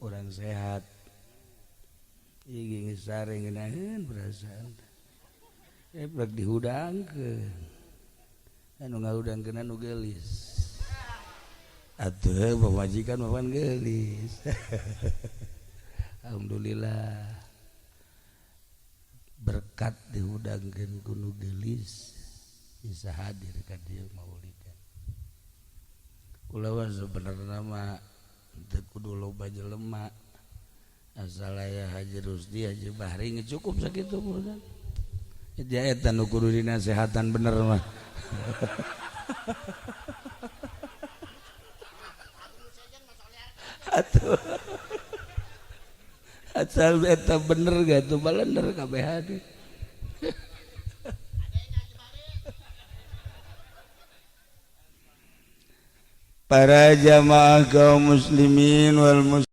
Urang sehat. Ieu geus sare ngeunaheun perasaan. Rek dihudangkeun. Anu ngahudangkeun anu geulis. Atuh pamajikan mah pan geulis. Alhamdulillah. Berkat dihudangkeun ku nu geulis bisa hadir ka dieu maulidan. Kula mah sebenarna mah teu kudu loba jelema. Asal aya Haji Rusdi, Haji Bahri geus cukup sakitu mah. Ja eta nu kudu dinasehatan bener mah. Atuh. Asal eta bener gak tuh balender kabeh. Para jamaah kaum muslimin wal muslimat.